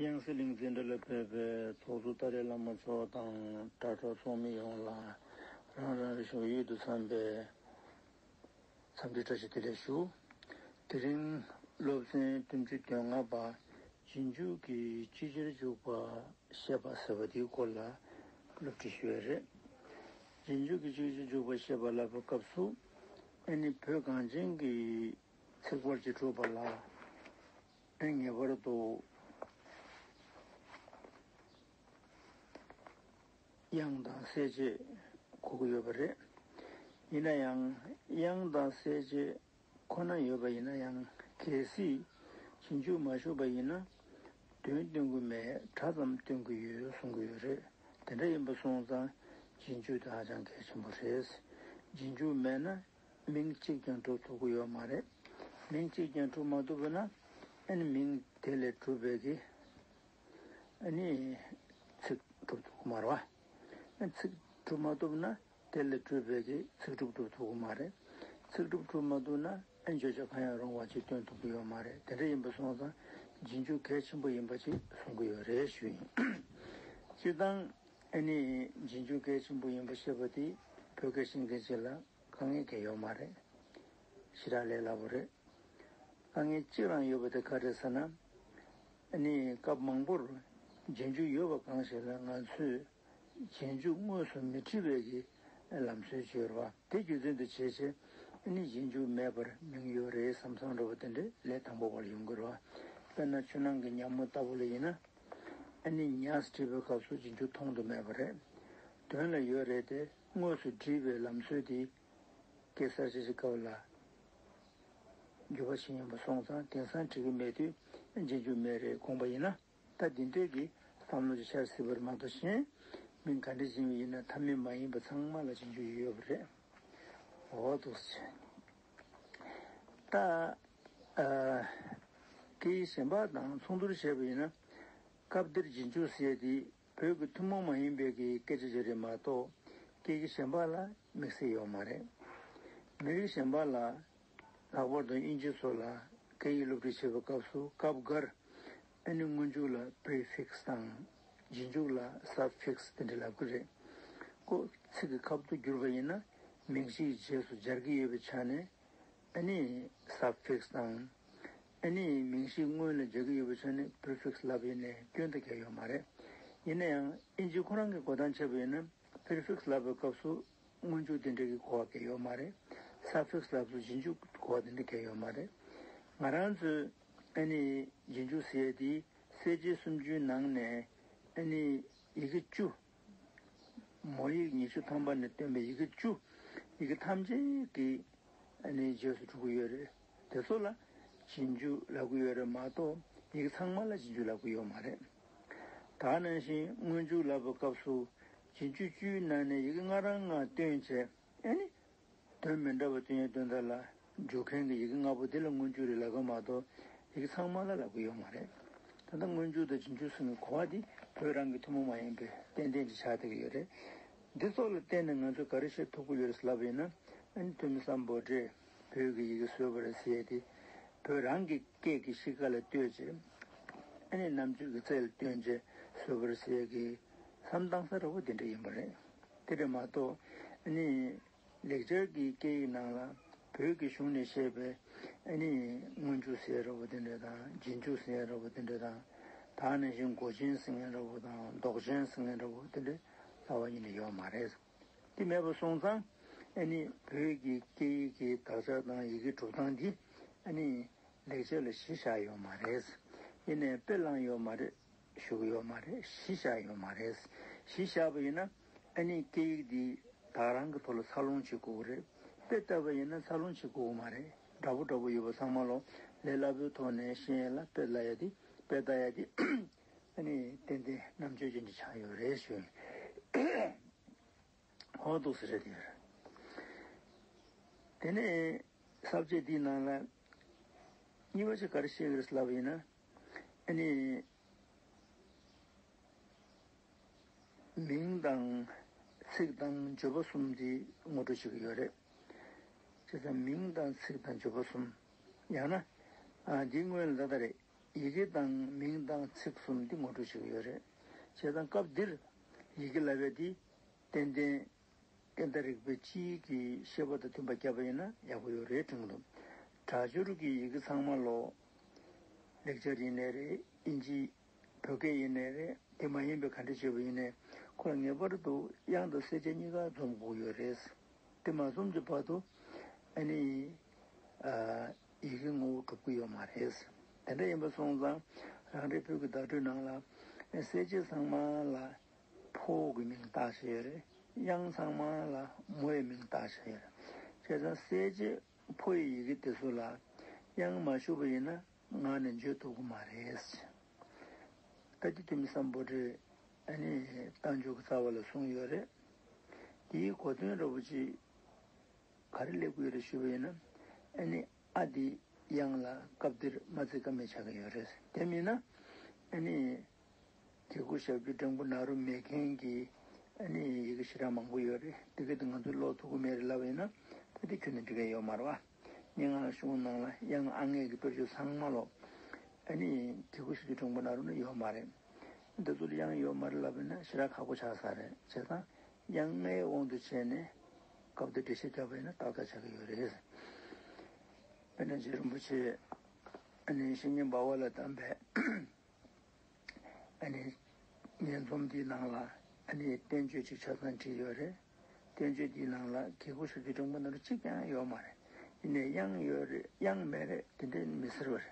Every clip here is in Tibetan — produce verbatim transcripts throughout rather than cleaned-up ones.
ཡང་སྲིད་གླིང་འཛིན་གྲྭ་ལ་ཕེབས་པའི་ཚོགས་གཙོ་ཏཱ་ལའི་བླ་མ་མཆོག་དང་དྲ་གྲོགས་ཚོགས་མི་ཡོངས་ལ་རང་རང་གི་བཞུགས་ཡུལ་དུ་འཚམས་པའི་འཚམས་འདྲི་བཀྲ་ཤིས་བདེ་ལེགས་ཞུ། དེ་རིང་སློབ་ཚན་བདུན་ཅུ་དོན་ལྔ་པ་རྗེས་འཇུག་གི་སྤྱི་ཕྱིར་འཇུག་པ་བཤད་པ་ཟེར་བ་དེའི་སྐོར་ལ་སློབ་ཁྲིད་ཞུ་ཡས་རེད། རྗེས་འཇུག་གི་སྤྱི་ཕྱིར་འཇུག་པ་བཤད་པ་ལབ་པའི་སྐབས་སུ་ཨ་ནི་བོད་གངས་ཅན་གྱི་ཚིག་ཕར་གྱིས་གྲུབ་པ་ལ་ངེས་པར་དུ་དབྱངས་དང་གསལ་བྱེད་དགོས་ཀྱི་ཡོད་པ་རེད། ཡིན་ན་ཡང་དབྱངས་དང་གསལ་བྱེད་ཁོ་ན་ཡོད་པ་ཡིན་ན་ཡང་གལ་སྲིད་རྗེས་འཇུག་མ་ཞུགས་པ་ཡིན་ན་དོན་སྟོན་གྱི་མེད། སྒྲ་ཙམ་སྟོན་གྱི་ཡོད་གསུང་གི་ཡོད་རེད། དེ་འདྲ་ཡིན་པ་སོང་ཙང་རྗེས་འཇུག་དེ་ཧ་ཅང་གལ་ཆེན་པོ་རེད། རྗེས་འཇུག་མེད་ན་མིང་གཅིག་ཀྱང་གྲུབ་ཐུབ་ཀྱི་ཡོད་མ་རེད། མིང་གཅིག་ཀྱང་གྲུབ་མ་ཐུབ་པ་ན་ཨ་ནི་མིང་དེ་ལས་གྲུབ་པའི་གི་ཨ་ནི་ཚིག་གྲུབ་ཐུབ་ཀྱི་མ་རེད་བ། ཨ་ཚིག་གྲུབ་མ་ཐུབ་ན་དེ་ལས་གྲུབ་པའི་གི་ཚིག་གྲུབ་གྲུབ་ཐུབ་ཀྱི་མ་རེད། ཚིག་གྲུབ་གྲུབ་མ་ཐུབ་ན་ཨ་ནི་བརྗོད་བྱ་གང་ཡང་རུང་བ་ཅིག་སྟོན་ཐུབ་ཀྱི་ཡོད་མ་རེད། དེ་འདྲ་ཡིན་པ་སོང་ཙང་རྗེས་འཇུག་གལ་ཆེན་པོ་ཡིན་པ་ཅིག་གསུང་གི་ཡོད་རེད་ཞུ་ཡིན། སྤྱིར་བཏང་ཨ་ནི་རྗེས་འཇུག་གལ་ཆེན་པོ་ཡིན་པ་བཤད་པ་དེ་བོད་སྐད་ཤེས་མཁན་ཅིག་ལ་དཀའ་ངལ་གང་ཡང་ཡོད་མ་རེད། ཞེ་དྲག་ལས་སླ་པོ་རེད། དཀའ་ངལ་གཅིག་རང་ཡོད་པ་དེ་ག་རེ་རེད་ཟེར་ན། ཨ་ནི་སྐབས་མང་པོར་རྗེས་འཇུག་ཡོད་པ་གང་ཞིག་ལ་ང་ཚོས་རྗེས་འཇུག་དངོས་སུ་མི་བྲི་བའི་གི་ལམ་སྲོལ་ཅིག་ཡོད་རེད་བ། དེ་རྒྱུ་མཚན་དུ་བྱས་བྱས་ཨ་ནི་རྗེས་འཇུག་མེད་པར་མིང་ཡོད་རེད་བསམ་བསམ་འདྲ་བོ་དེ་འདྲའི་ལས་དང་པོ་བར་ཡོང་གི་རེད་བ། དཔེར་ན་ཆུ་ནང་གི་ཉ་མོ་ལྟ་བུ་ལ་ཡིན་ན། ཨ་ནི་ཉ་བྲིས་པའི་སྐབས་སུ་རྗེས་འཇུག་མཐོང་དུ་མེད་པ་རེད། དོན་ལ་ཡོད་རེད་དེ་དངོས་སུ་བྲིས་པའི་ལམ་སྲོལ་དེ་སྐད་གསར་བཅད་ཀྱི་སྐབས་ལ་འགྱུར་བ་ཕྱིན་ཡོང་པ་སོང་ཙང་དེང་སང་བྲིས་ཀྱི་མེད་དུས་རྗེས་འཇུག་མེད་རེད་དགོངས་པ་ཡིན་ན་ད་འདི་འདྲས་ཀྱི་བསམ་བློ་ཅིག་འཆར་སྲིད་པ་རེད་མ་གཏོགས་གཞན་མིང་ག་འདྲ་བྱིན་པ་ཡིན་ན་མཐའ་མེད་མ་ཡིན་པ་ཚང་མ་ལ་རྗེས་འཇུག་ཡོད་པ་རེད། འོ་འདུག་སེ་བྱས། ད་ཨ་སྐད་ཡིག་གཞན་པ་དང་མཚུངས་བསྡུར་བྱས་པ་ཡིན་ན་སྐབས་འདིར་རྗེས་འཇུག་ཟེར་ཡས་དེ་བོད་ཀྱི་ཐུན་མོང་མ་ཡིན་པའི་གི་སྐད་ཆ་ཅིག་རེད་མ་གཏོགས་སྐད་ཡིག་གཞན་པ་ལ་དམིགས་བསལ་ཡོད་མ་རེད། མི་རིགས་གཞན་པ་ལ་ལྷག་པར་དུ་དབྱིན་ཇི་སོགས་ལ་སྐད་ཡིག་སློབ་ཁྲིད་བྱེད་པའི་སྐབས་སུ་སྐབས་འགར་ཨ་ནི་སྔོན་འཇུག་ལ་prefix་དང་རྗེས་འཇུག་ལ་suffix་དེ་འདྲ་ལབ་ཀྱི་རེད། ཁོ་ཚིག་གི་ཁ་བསྡུ་བསྒྱུར་བ་ཡིན་ན་མིང་གཞིའི་རྗེས་སུ་སྦྱར་གྱི་ཡོད་པའི་ཆ་ནས་ཨ་ནི་suffix་དང་ཨ་ནི་མིང་གཞི་སྔོན་ལ་སྦྱར་གྱི་ཡོད་པའི་ཆ་ནས་prefix་ལབ་ཡོད་ནས་སྐྱོན་དེ་གང་ཡང་ཡོད་མ་རེད། ཡིན་ན་ཡང་དབྱིན་ཇི་ཁོ་རང་གི་འགྲོ་སྟངས་བྱས་པ་ཡིན་ན་prefix་ལབ་པའི་སྐབས་སུ་སྔོན་འཇུག་དེ་འདྲ་གི་གོ་བ་གང་ཡང་ཡོད་མ་རེད། suffix་ལབ་སུ་རྗེས་འཇུག་གོ་བ་དེ་འདྲ་གང་ཡང་ཡོད་མ་རེད། ང་རང་ཚོས་ཨ་ནི་རྗེས་འཇུག་ཟེར་ཡས་དེ་གསལ་བྱེད་སུམ་ཅུའི་ནང་ནས་ཨ་ནི་ཡི་གེ་བཅུ། མོ་ཡིག་ཉི་ཤུ་ཐམ་པ་ནས་བཏོན་པའི་ཡི་གེ་བཅུ། ཡི་གེ་ཐམས་ཅད་ཀྱི་ཨ་ནི་རྗེས་སུ་འགྲོ་གི་ཡོད་རེད། དེ་ཚོ་ལ་རྗེས་འཇུག་ལབ་ཀྱི་ཡོད་རེད་མ་གཏོགས་ཡི་གེ་ཚང་མ་ལ་རྗེས་འཇུག་ལབ་ཀྱི་ཡོད་མ་རེད། ད་ག་ནང་བཞིན་སྔོན་འཇུག་ལབ་པའི་སྐབས་སུ་རྗེས་འཇུག་བཅུའི་ནང་ནས་ཡི་གེ་ལྔ་རང་ལྔ་བཏོན་བྱས་ཨ་ནི། དོན་མི་འདྲ་བ་སྟོན་ཡས་དོན་དག་ལ་འཇུག་མཁན་གྱི་ཡི་གེ་ལྔ་པོ་དེ་ལ་སྔོན་འཇུག་རེད་ལབ་ཀྱི་མ་གཏོགས་ཡི་གེ་ཚང་མ་ལ་ལབ་ཀྱི་ཡོད་མ་རེད། ད་ལྟ་སྔོན་འཇུག་དང་རྗེས་འཇུག་ཟེར་མཁན་གོ་བ་འདི་བོད་རང་གི་ཐུན་མོང་མ་ཡིན་པའི་ཏན་ཏན་ཅིག་ཆགས་བསྡད་ཀྱི་ཡོད་རེད། འདི་སོགས་ལ་བརྟེན་ནས་ང་ཚོས་ག་རེ་བཤད་ཐུབ་ཀྱི་ཡོད་རེད་ལབ་པ་ཡིན་ན་ཨ་ནི་ཐོན་མི་སམ་བྷོ་ཊས་བོད་ཀྱི་ཡི་གེ་བཟོས་པ་རེད་ཟེར་ཡས་དེ་བོད་རང་གི་སྐད་ཀྱི་གཤིས་ཀ་ལ་ལྟོས་བྱས་ཨ་ནི་རྣམ་དཔྱོད་ཀྱི་རྩལ་བཏོན་བྱས་བཟོས་པ་རེད་ཟེར་ཡས་ཀྱི་བསམ་སྟངས་གསར་པ་འདི་འདྲ་ཡིན་པ་རེད། དེ་རེད་མ་གཏོགས་ཨ་ནི། ལེགས་སྦྱར་གྱི་སྐད་ཡིག་ནང་ལ་བོད་ཀྱི་གཞུང་ནས་བཤད་པའི་ཨ་ནི་སྔོན་འཇུག་ཟེར་ར་བ་དེ་འདྲ་དང་རྗེས་འཇུག་ཟེར་ར་བ་དེ་འདྲ་དང་ད་ནང་བཞིན་མགོ་ཅན་ཟེར་མཁན་ར་བ་དང་ལྡོག་ཅན་ཟེར་མཁན་ར་བ་དེ་འདྲ་རྩ་བ་ཉིད་ནས་ཡོད་མ་རེད། དེ་མེད་པ་སོང་ཙང་ཨ་ནི་བོད་ཀྱི་སྐད་ཡིག་གི་དག་ཆ་དང་ཡི་གེ་གྲུབ་སྟངས་འདི་ཨ་ནི་ལེགས་སྦྱར་ལ་གཞི་བཞག་ཡོད་མ་རེད། ཡིན་ནའི་དཔེ་བླངས་ཡོད་མ་རེད། ཞུ་གི་ཡོད་མ་རེད། གཞི་བཞག་ཡོད་མ་རེད། གཞི་བཞག་པ་ཡིན་ན་ཨ་ནི་སྐད་ཡིག་འདི་ད་རང་གི་ཐོག་ལ་འཚར་ལོངས་བྱེད་དགོས་ཀྱི་རེད། དཔེ་ལྟ་བ་ཡིན་ན་འཚར་ལོངས་བྱེད་དགོས་ཀྱི་མ་རེད། འདྲ་པོ་འདྲ་པོ་ཡོད་པ་ཚང་མ་ལོ་ལས་སླ་པོའི་ཐོག་ནས་ཤེས་ཡས་ལ་དཔེ་ལྟ་ཡ་དེ་དཔེ་ལྟ་ཡ་དེ་ཨ་ནི་ཏན་ཏན་རྣམ་དཔྱོད་ཅན་གྱི་ཆགས་ཡོད་རེད་ཞུ། ཧོ་འདུག་ཟེར་རེད་དེ། དེ་ནས་ས་བཅད་འདིའི་ནང་ལ་གཉིས་པ་ཅིག་ག་རེ་བཤད་ཀྱི་རེད་ལབ་པ་ཡིན་ན། ཨ་ནི། མིང་དང་ཚིག་དང་བརྗོད་པ་གསུམ་དེ་ངོ་སྤྲོད་བྱེད་ཀྱི་ཡོད་རེད། བྱས་ཙང་མིང་དང་ཚིག་དང་བརྗོད་པ་གསུམ། ཡང་ན། ཨ་འདིའི་སྔོན་ལ་ད་ལྟ་རེད། ཡི་གེ་དང་མིང་དང་ཚིག་གསུམ་འདི་ངོ་སྤྲོད་བྱེད་ཀྱི་ཡོད་རེད། བྱས་ཙང་སྐབས་འདིར་ཡི་གེ་ལབ་ཡ་འདི་ཏན་ཏན་སྐད་བརྡ་རིག་པའི་སྤྱིའི་གི་ཤེས་པ་དང་མཐུན་པ་བརྒྱབ་པ་ཡིན་ན་ཡག་པོ་ཡོད་རེད་དྲན་གྱི་འདུག་སྒྲ་སྦྱོར་གྱི་ཡི་གེ་ཚང་མ་ལོ། ལེགས་སྦྱར་ཡིན་ནའི་རེད། དབྱིན་ཇི། བོད་སྐད་ཡིན་ནའི་རེད། དེ་མ་ཡིན་པའི་ག་འདྲ་བྱས་པ་ཡིན་ནའི་ཁོ་ལ་ངེས་པར་དུ་དབྱངས་དང་གསལ་བྱེད་གཉིས་ཀ་འཛོམས་དགོས་ཡོད་རེད། དེ་མ་འཛོམས་ཀྱི་བར་དུ་ཨ་ནི་ཨ་ཡི་གེ་ངོ་བོ་གྲུབ་ཀྱི་ཡོད་མ་རེད། དེ་འདྲ་ཡིན་པ་སོང་ཙང་རང་རེ་བོད་ཀྱི་བརྡ་སྤྲོད་ནང་ལ་གསལ་བྱེད་ཚང་མ་ལ་ཕོ་གི་མིང་བཏགས་བྱས་ཡོད་རེད། དབྱངས་ཚང་མ་ལ་མོ་ཡི་མིང་བཏགས་བྱས་ཡོད་རེད། བྱས་ཙང་གསལ་བྱེད་ཕོ་ཡི་ཡི་གེ་དེ་ཚོ་ལ་དབྱངས་མ་ཞུགས་པ་ཡིན་ན་ངག་ནས་བརྗོད་ཐུབ་ཀྱི་མ་རེད། ད་ལྟ་ཐོན་མི་སམ་བྷོ་ཊའི་ཨ་ནི་རྟགས་འཇུག་གི་རྩ་བ་ལ་གསུངས་ཡོད་རེད། དེའི་གོ་དོན་འདྲ་པོ་ཅིག་ག་རེ་སླེབས་ཀྱི་ཡོད་རེད་ཞུས་པ་ཡིན་ན། ཨ་ནི་ཨ་དེ་དབྱངས་ལ་སྐབས་འདིར་མ་བརྩི་ཀ་མེད་ཆགས་ཀྱི་ཡོད་རེད། དེ་མིན་ན་ཨ་ནི་གི་གུ་ཞབས་ཀྱུ་འགྲེང་བུ་ན་རོ་མེད་མཁན་གྱི་ཨ་ནི་ཡི་གེ་ཞེ་དྲག་མང་པོ་ཡོད་རེད། དེ་ག་དེ་ང་ཚོས་ཀློག་ཐུབ་ཀྱི་མེད་རེད་ལབ་པ་ཡིན་ན་ད་དེ་ཁྱོན་ནས་འགྲིག་གི་ཡོད་མ་རེད་བ། སྙན་ངག་གཞུང་ནང་ལ་དབྱངས་ཨ་ལྔའི་གི་དཔེར་བརྗོད་ཚང་མ་ལོ། ཨ་ནི་གི་གུ་ཞབས་ཀྱུ་འགྲེང་བུ་ན་རོ་ནི་ཡོད་མ་རེད། འདི་ཚོ་ལ་དབྱངས་ཡོད་མ་རེད་ལབ་ན་ཞེ་དྲག་ཁག་པོ་ཆགས་ས་རེད། བྱས་ཙང་དབྱངས་ལྔའི་དབང་དུ་བྱས་ནས་སྐབས་འདིར་འགྲེལ་བཤད་བརྒྱབ་པ་ཡིན་ན་ཏག་ཏག་ཆགས་ཀྱི་ཡོད་རེད། དཔེར་ན་རྗེ་རིན་པོ་ཆེ་ཨ་ནི་བཤེས་གཉེན་འབའ་བ་ལ་བདམས་པའི་ཨ་ནི་སྙན་རྩོམ་འདིའི་ནང་ལ་ཨ་ནི་བསྟན་བཅོས་ཅིག་ཆ་ཚང་བྲིས་ཡོད་རེད། བསྟན་བཅོས་འདིའི་ནང་ལ་གི་གུ་ཞབས་ཀྱུ་འགྲེང་བུ་ན་རོ་གཅིག་ཀྱང་ཡོད་མ་རེད། ཡིན་ནའི་དབྱངས་ཡོད་རེད། དབྱངས་མེད་རེད། དེ་འདྲ་མི་ཟེར་བ་རེད།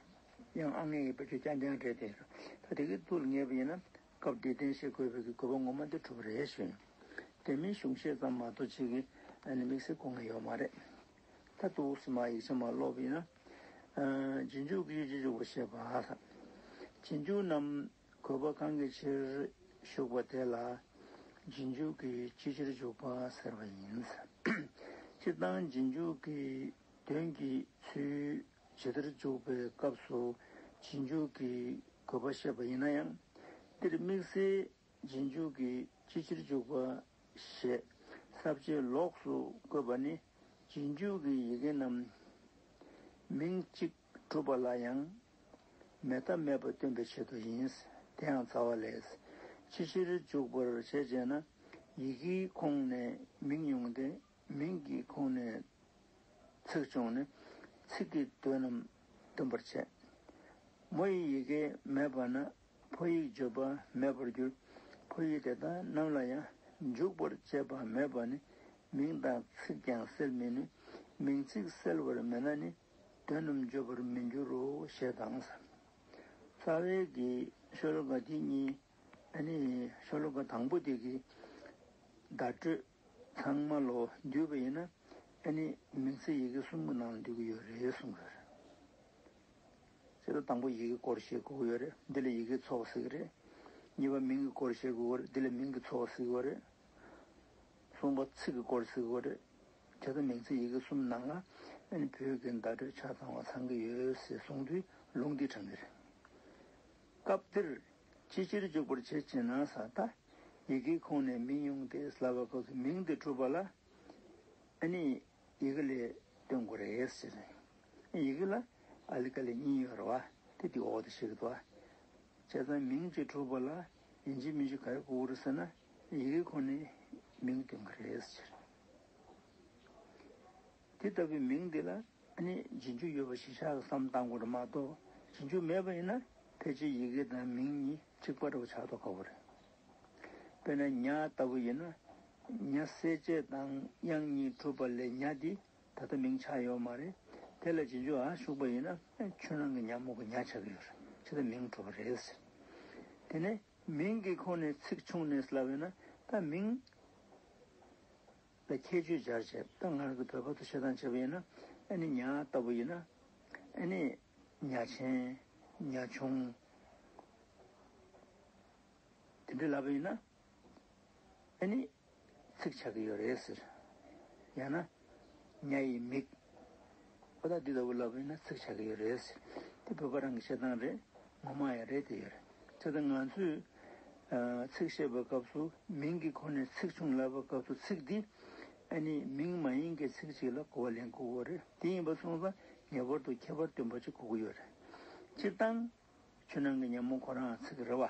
དབྱངས་ཨ་ལྔའི་དཔེར་བརྗོད་རྐྱང་རྐྱང་རེད་དེ། ད་དེ་གི་ཚུལ་ངེས་པ་ཡིན་ན་སྐབས་འདིའི་བསྟན་བཤད་དགོས་པའི་གི་དགོས་པ་ངོ་མ་འདི་གྲུབ་པ་རེད་ཞུ། དེ་མིན་གཞུང་བཤད་ཙམ་མ་གཏོགས་ཅིག་གི་ཨ་ནི་དམིགས་བསལ་དགོས་ངེས་ཡོད་མ་རེད། ད་ཏོག་ཙམ་མ་ཡིག་ཆ་མ་ཀློག་པ་ཡིན་ན། ཨ་རྗེས་འཇུག་གི་ཡུལ་གྱི་འཇུག་པ་ཞེས་པ། རྗེས་འཇུག་རྣམས་དགོས་པ་གང་གི་ཕྱིར་ཞུགས་པ་དེ་ལ་རྗེས་འཇུག་གི་སྤྱི་ཕྱིར་འཇུག་པ་ཟེར་བ་ཡིན། སྤྱིར་བཏང་རྗེས་འཇུག་གི་དོན་གྱི་ཚུལ་ཇི་ལྟར་འཇུག་པའི་སྐབས་སུ་རྗེས་འཇུག་གི་དགོས་པ་བཤད་པ་ཡིན་ན་ཡང་། འདིར་དམིགས་བསལ་རྗེས་འཇུག་གི་སྤྱི་ཕྱིར་འཇུག་པ་ཞེས་ས་བཅད་ལོགས་སུ་བཀོད་པ་ནི། རྗེས་འཇུག་གི་ཡི་གེ་རྣམས་མིང་གཅིག་གྲུབ་པ་ལ་ཡང་མེད་མཐའ་མེད་པ་སྟོན་པའི་ཆེད་དུ་ཡིན། དེ་ཡང་རྩ་བ་ལས། སྤྱི་ཕྱིར་འཇུག་པར་བྱེད་ཅེ་ན། ཡི་གེའི་ཁོངས་ནས་མིང་ཡོང་སྟེ། མིང་གི་ཁོངས་ནས་ཚིག་བྱུང་ནས་ཚིག་གི་དོན་རྣམས་སྟོན་པར་བྱེད། མོ་ཡི་ཡི་གེ་མེད་པ་ན་ཕོ་ཡིག་བརྗོད་པ་མེད་པར་འགྱུར། ཕོ་ཡིག་དེ་དག་རྣམས་ལ་ཡང་འཇུག་པར་བྱེད་པ་མེད་པ་ནི། མིང་དང་ཚིག་ཀྱང་གསལ་མི་ནུས། མིང་ཚིག་གསལ་བར་མེད་ན་ནི། དོན་རྣམས་བརྗོད་པར་མི་འགྱུར་རོ། ཞེས་དང་། རྩ་བའི་གི་ཤོ་ལོ་ཀ་འདི་གཉིས། ཨ་ནི་ཤོ་ལོ་ཀ་དང་པོ་དེ་གི་བརྡ་སྤྲོད་ཚང་མ་ལོ་བསྡུས་པ་ཡིན་ན། ཨ་ནི་མིང་ཚིག་ཡི་གེ་གསུམ་གྱི་ནང་ལ་འདུས་ཀྱི་ཡོད་རེད་གསུངས་ཡོད་རེད། བྱས་ཙང་དང་པོ་ཡི་གེ་སྐོར་བཤད་དགོས་ཀྱི་ཡོད་རེད། འདི་ལ་ཡི་གེའི་ཚོགས་ཟེར་གྱི་རེད། གཉིས་པ་མིང་གི་སྐོར་བཤད་དགོས་ཀྱི་རེད། འདི་ལ་མིང་གི་ཚོགས་ཟེར་གྱི་ཡོད་རེད། གསུམ་པ་ཚིག་གི་སྐོར་ཟེར་གྱི་ཡོད་རེད། བྱས་ཙང་མིང་ཚིག་ཡི་གེ་གསུམ་ནང་ལ་ཨ་ནི་བོད་ཀྱི་བརྡ་སྤྲོད་ཆ་ཚང་བ་ཚང་གི་ཡོད་ཟེར་གསུངས་དུས་ལུང་འདི་དྲངས་ཀྱི་རེད། སྐབས་འདིར་ཅི་ཕྱིར་འཇུག་པར་བྱེད་ཅེ་ན་ས། ད་ཡི་གེའི་ཁོངས་ནས་མིང་ཡོང་སྟེ་ལབ་པ་སྐབས་སུ་མིང་དེ་གྲུབ་པ་ལ་ཨ་ནི་ཡི་གེ་ལས་སྟོན་དགོས་རེད་ཟེར། ཡི་གེ་ལ་ཨ་ལི་ཀ་ལི་གཉིས་ཡོད་རེད་བ། དེ་དེ་འོག་ཏུ་ཞིག་འདུག་བ། བྱས་ཙང་མིང་གཅིག་གྲུབ་པ་ལ་ཡིན་གཅིག་མིན་གཅིག་ག་རེ་དགོས་ཀྱི་རེད་ཟེར་ན། ཡི་གེའི་ཁོངས་ནས་མིང་སྟོན་གྱི་རེད་ཟེར། དེ་ལྟ་བུའི་མིང་འདི་ལ་ཨ་ནི་རྗེས་འཇུག་ཡོད་པ་གཞི་བཞག་གི་བསམ་བཏང་དགོས་རེད་མ་གཏོགས། རྗེས་འཇུག་མེད་པ་ཡིན་ན་ཕལ་ཆེར་ཡི་གེ་དང་མིང་གཉིས་གཅིག་པ་འདྲ་བོ་ཆགས་མདོག་ཁ་པོ་རེད། དཔེར་ན་ཉ་ལྟ་བུ་ཡིན་ན། ཉ་གསལ་བྱེད་དང་དབྱངས་གཉིས་གྲུབ་པ་ལས་ཉ་འདི་ད་ལྟ་མིང་ཆགས་ཡོད་མ་རེད། དེ་ལ་རྗེས་འཇུག་ཨ་ཞུགས་པ་ཡིན་ན་ཆུ་ནང་གི་ཉ་མོ་གི་ཉ་ཆགས་ཀྱི་ཡོད་རེད། ཆུ་དང་མིང་གྲུབ་པ་རེད་ཟེར། དེ་ནས་མིང་གི་ཁོངས་ནས་ཚིག་བྱུང་ནས་ལབ་ཡོད་ན་ད་མིང་ལ་ཁྱད་ཆོས་སྦྱར་བྱས། ད་ང་རང་ཚོ་བོད་པ་ཚོ་བཤད་སྟངས་བྱས་པ་ཡིན་ན། ཨ་ནི་ཉ་ལྟ་བུ་ཡིན་ན། ཨ་ནི་ཉ་ཆེན། ཉ་ཆུང་། དེ་འདྲ་ལབ་པ་ཡིན་ན། ཨ་ནི་ཚིག་ཆགས་ཀྱི་ཡོད་རེད་ཟེར། ཡང་ན་ཉ་ཡི་མིག་ཨོ་ད་འདི་ལྟ་བུ་ལབ་པ་ཡིན་ན་ཚིག་ཆགས་ཀྱི་ཡོད་རེད་ཟེར། དེ་བོད་པ་རང་གི་བཤད་སྟངས་རེད། ངོ་མ་ཡང་རེད་དེ་ཡོད་རེད། བྱས་ཙང་ང་ཚོས་ཨ་ཚིག་བཤད་པའི་སྐབས་སུ་མིང་གི་ཁོངས་ནས་ཚིག་བྱུང་ལབ་པའི་སྐབས་སུ་ཚིག་འདི་ཨ་ནི་མིང་མ་ཡིན་གྱི་ཚིག་ཅིག་ལ་གོ་བ་ལེན་དགོས་ཀྱི་རེད། དེ་ཡིན་པ་སོང་ཙང་ངེས་པར་དུ་ཁྱད་པར་སྟོན་པ་ཅིག་དགོས་ཀྱི་ཡོད་རེད། སྤྱིར་བཏང་ ཆུ་ནང་གི་ཉ་མོ་ཁོ་རང་ཚིག་རེད་བ།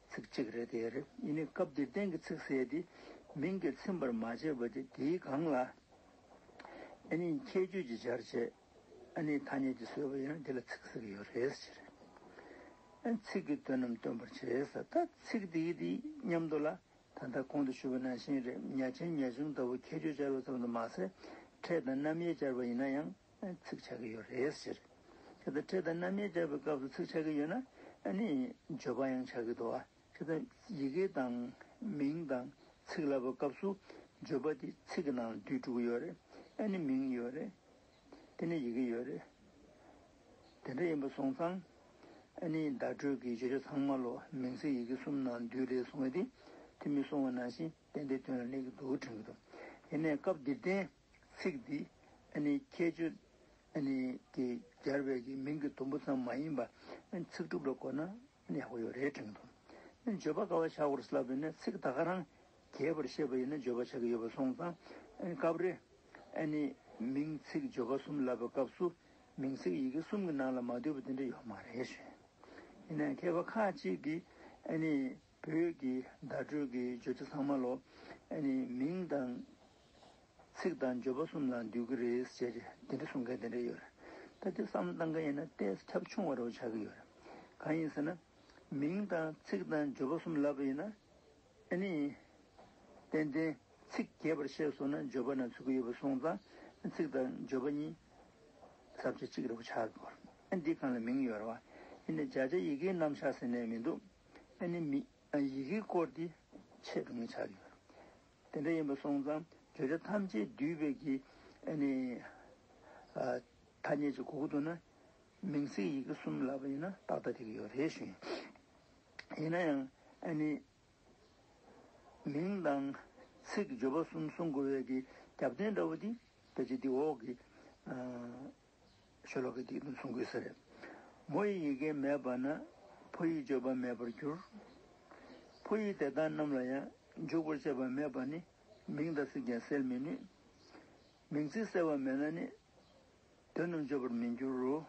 ཚིག་གཅིག་རེད་དེ་རེད། ཡིན་ནའི་སྐབས་འདིར་བསྟན་གྱི་ཚིག་ཟེར་དེ་མིང་གིས་ཚིམ་པར་མ་བྱས་པ་དེ། དེའི་སྒང་ལ་ཨ་ནི་ཁྱད་ཆོས་ཀྱི་སྦྱར་བྱས། ཨ་ནི་ཐ་སྙད་ཀྱི་བཟོས་པ་ཡིན་ན་དེ་ལ་ཚིག་ཟེར་གྱི་ཡོད་རེད་ཟེར། ཨ་ནི་ཚིག་གི་དོན་རྣམས་སྟོན་པར་བྱེད་ཟེར། ད་ཚིག་འདི་གི་འདི་མཉམ་དུ་ལ། ད་ལྟ་གོང་དུ་ཞུས་པ་ནང་བཞིན་རེད། ཉ་ཆེན་ཉ་ཆུང་ལྟ་བུ་ཁྱད་ཆོས་སྦྱར་བ་ཙམ་དུ་མ་ཟད། ཕྲད་དང་རྣམ་དབྱེ་སྦྱར་བ་ཡིན་ན་ཡང་ཚིག་ཆགས་ཀྱི་ཡོད་རེད་ཟེར། དེ་ལྟར་ཕྲད་དང་རྣམ་དབྱེ་སྦྱར་བའི་སྐབས་སུ་ཚིག་ཆགས་ཀྱི་ཡོད་ན། ཨ་ནི་བརྗོད་པ་ཡང་ཆགས་ཀྱི་འདུག་བ། དེ་ལྟར་ཡི་གེ་དང་མིང་དང་ཚིག་ལབ་པའི་སྐབས་སུ་བརྗོད་པ་དེ་ཚིག་གི་ནང་ལ་འདུས་འགྲོ་གི་ཡོད་རེད། ཨ་ནི་མིང་ཡོད་རེད། དེ་ནས་ཡི་གེ་ཡོད་རེད། དེ་འདྲ་ཡིན་པ་སོང་ཙང་། ཨ་ནི་བརྡ་སྤྲོད་ཀྱི་བརྗོད་བྱ་ཚང་མ་ལོ་མིང་ཚིག་ཡི་གེ་གསུམ་ནང་འདུས་རེད་གསུང་བ་དེ། དེ་མི་གསུང་བ་ནང་བཞིན་ཏན་ཏན་དོན་ལ་གནས་ཀྱི་འདུག་དྲན་གྱི་འདུག་ཡིན་ནའི་སྐབས་འདིར་བསྟན་ཚིག་འདི་ཨ་ནི་ཁྱད་ཆོས་ཨ་ནི་གི་སྦྱར་བའི་གི་མིང་གི་དུམ་བུ་ཙམ་མ་ཡིན་པ། ཨ་ནི་ཚིག་གྲུབ་ལ་གོ་ན་ཡག་པོ་ཡོད་རེད་དྲན་གྱི་འདུག་ཨ་ནི་བརྗོད་པ་ག་བ་བྱ་དགོས་ལབ་པ་ཡིན་ན། ཚིག་ད་ག་རང་རྒྱས་པར་བཤད་པ་ཡིན་ན་བརྗོད་པ་ཆགས་ཀྱི་ཡོད་པ་སོང་ཙང་། ཨ་ནི་སྐབས་རེ་ཨ་ནི་མིང་ཚིག་བརྗོད་པ་གསུམ་ལབ་པའི་སྐབས་སུ་མིང་ཚིག་ཡི་གེ་གསུམ་གྱི་ནང་ལ་མ་འདུས་པ་དེ་འདྲ་ཡོད་མ་རེད་ཞུ། ཡིན་ནའི་མཁས་པ་ཁག་ཅིག་གིས་ཨ་ནི་བོད་ཀྱི་བརྡ་སྤྲོད་ཀྱི་བརྗོད་བྱ་ཚང་མ་ལོ་ཨ་ནི་མིང་དང་ཚིག་དང་བརྗོད་པ་གསུམ་ལ་འདུས་ཀྱི་རེད་ཟེར་དེ་འདྲ་གསུང་མཁན་དེ་འདྲ་ཡོད་རེད། ད་དེ་བསམ་བློ་བཏང་མཁན་ཡིན་ན་ཏོག་ཙམ་ཁྱབ་ཆུང་བ་རུ་ཆགས་ཀྱི་ཡོད་རེད། གང་ཡིན་ཟེར་ན། མིང་དང་ཚིག་དང་བརྗོད་པ་གསུམ་ལབ་པ་ཡིན་ན། ཨ་ནི། ཏན་ཏན་ཚིག་རྒྱས་པར་བཤད་སོང་ན་བརྗོད་པ་ནང་ཚུད་ཀྱི་ཡོད་པ་སོང་ཙང་། ཚིག་དང་བརྗོད་པ་གཉིས་ས་བཅད་གཅིག་རེད་པ་ཆགས་ཀྱི་ཡོད་རེད། ཨ་འདི་སྒང་ལ་མིང་ཡོད་རེད་བ། ཡིན་ནའི་བརྗོད་བྱ་ཡི་གེའི་རྣམ་གཞག་ཟེར་ནས་མི་འདུག་ཨ་ནི་མི། ཨ་ཡི་གེའི་སྐོར་དེ་ཆེད་དུ་ངེས་ཆགས་ཀྱི་ཡོད་རེད། དེ་འདྲ་ཡིན་པ་སོང་ཙང་བརྗོད་བྱ་ཐམས་ཅད་འདུས་པའི་གི་ཨ་ནི་ཨ་ཐ་སྙད་ཅིག་གོ་གི་འདུག་ན། མིང་ཚིག་ཡི་གེ་གསུམ་ལབ་པ་ཡིན་ན་ཏག་ཏག་འགྲིག་གི་ཡོད་རེད་ཞུ་ཡིན། ཡིན་ན་ཡང་ཨ་ནི་མིང་དང་ཚིག་བརྗོད་པ་གསུམ་གསུང་དགོས་པའི་གི་རྒྱབ་རྟེན་འདྲ་བོ་དེ་ཕལ་ཆེར་འདི་འོག་གི་ཨ་ཤོ་ལོ་ཀ་འདི་ནས་གསུང་དགོས་ས་རེད། མོ་ཡི་ཡི་གེ་མེད་པ་ན། ཕོ་ཡི་སྤྱོད་པ་མེད་པར་འགྱུར། ཕོ་ཡི་དེ་དག་རྣམས་ལ་ཡང་། འཇུག་པར་བྱེད་པ་མེད་པ་ནི། མིང་དང་ཚིག་ཀྱང་གསལ་མི་ནུས། མིང་ཚིག་གསལ་བ་མེད་ན་ནི། དོན་རྣམས་བརྗོད་པར་མི་འགྱུར་རོ།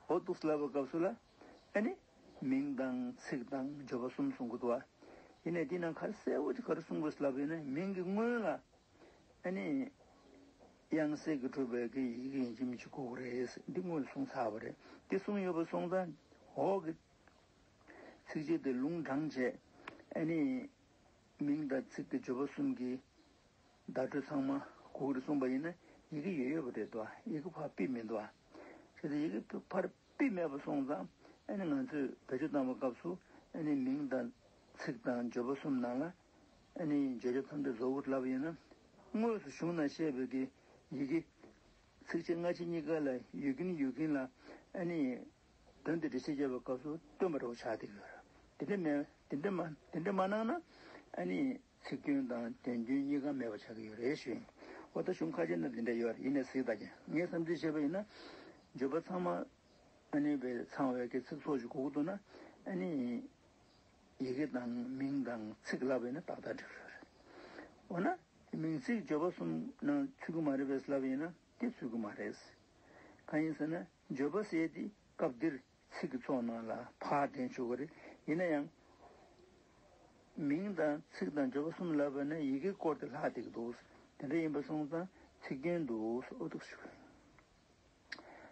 འོ་འདུག་ལབ་པའི་སྐབས་སུ་ལ། ཨ་ནི། མིང་དང་ཚིག་དང་བརྗོད་པ་གསུམ་གསུང་གི་འདུག་བ། ཡིན་ནའི་འདི་ནང་ག་རེ་གསལ་བོ་ཅིག་ག་རེ་གསུང་དགོས་ལབ་ཡིན་ན། མིང་གི་སྔོན་ལ། ཨ་ནི། དབྱངས་གསལ་གྱིས་གྲུབ་པའི་གི་ཡི་གེ་ཡིན་གཅིག་མིན་གཅིག་དགོས་ཀྱི་རེད། འདི་སྔོན་ལ་གསུངས་ཚར་བ་རེད། འདི་གསུངས་ཡོད་པ་སོང་ཙང་འོག་གི་ཚིགས་བཅད་དེ་ལུང་དྲངས་བྱས། ཨ་ནི། མིང་དང་ཚིག་གི་བརྗོད་པ་གསུམ་གྱི་བརྡ་སྤྲོད་ཚང་མ་གོ་གི་རེད་གསུངས་པ་ཡིན་ན། ཡི་གེ་ཡོད་ཡོད་པ་རེད་དོ། ཡི་གེ་ཕར་ཕུད་མི་འདུག་ཨ། བྱས་ཙང་ཡི་གེ་ཕར་ཕུད་མེད་པ་སོང་ཙང་། ཨ་ནི་ང་ཚོས་བེད་སྤྱོད་བཏང་བའི་སྐབས་སུ། ཨ་ནི་མིང་དང་ཚིག་དང་བརྗོད་པ་གསུམ་ནང་ལ། ཨ་ནི་བརྗོད་བྱ་ཐམས་ཅད་རྫོགས་དགོས་ལབ་ཡིན་ན། དངོས་སུ་གཞུང་ན་བཤད་པའི་གི་ཡི་གེ་ཚིགས་བཅད་སྔ་ཕྱི་གཉིས་ཀ་ལ་ཡོད་ཀྱིན་ཡོད་ཀྱིན་ལ། ཨ་ནི། དོན་དེ་འགྲེལ་བཤད་བརྒྱབ་པའི་སྐབས་སུ་སྟོན་པ་འདྲ་བོ་ཆགས་བསྡད་ཀྱི་ཡོད་རེད། དེ་འདྲ་མེད། དེ་འདྲ་མ། དེ་འདྲ་མ་གནང་ན། ཨ་ནི་ཚིག་སྐྱོན་དང་དོན་སྐྱོན་གཉིས་ཀ་མེད་པ་ཆགས་ཀྱི་ཡོད་རེད་ཞུ་ཡིན། འོ་ད་གཞུང་ཁ་ཤས་ན་དེ་འདྲ་ཡོད་རེད། ཡིན་ནའི་གཟིགས་ད་ཀྱང་ངས་བསམ་ཚུལ་བྱས་པ་ཡིན་ན། བརྗོད་པ་ཚང་མ་ཨ་ནི་བས་ཚང་བའི་གི་ཚིག་ཚོགས་ཅིག་དགོས་ཀྱི་འདུག་ན། ཨ་ནི་ཡི་གེ་དང་མིང་དང་ཚིག་ལབ་པ་ཡིན་ན་ཏག་ཏག་འགྲིག་གི་ཡོད་རེད། འོ་ན་མིང་ཚིག་བརྗོད་པ་གསུམ་ནང་ཚུད་ཀྱི་མ་རེད་པས་ལབ་པ་ཡིན་ན། དེ་ཚུད་ཀྱི་མ་རེད། གང་ཡིན་ཟེར་ན། བརྗོད་པ་ཟེར་དེ་སྐབས་འདིར་ཚིག་གི་ཚོགས་ནང་ལ་ཕར་འདྲེན་ཆོག་གི་རེད། ཡིན་ན་ཡང་། མིང་དང་ཚིག་དང་བརྗོད་པ་གསུམ་ལབ་པ་ན་ཡི་གེ་སྐོར་དེ་ལྷག་བསྡད་ཀྱི་འདུག་དེ་འདྲ་ཡིན་པ་སོང་ཙང་ཚིག་སྐྱོན་འདུག་ཨོ་འདུག་ཞུ།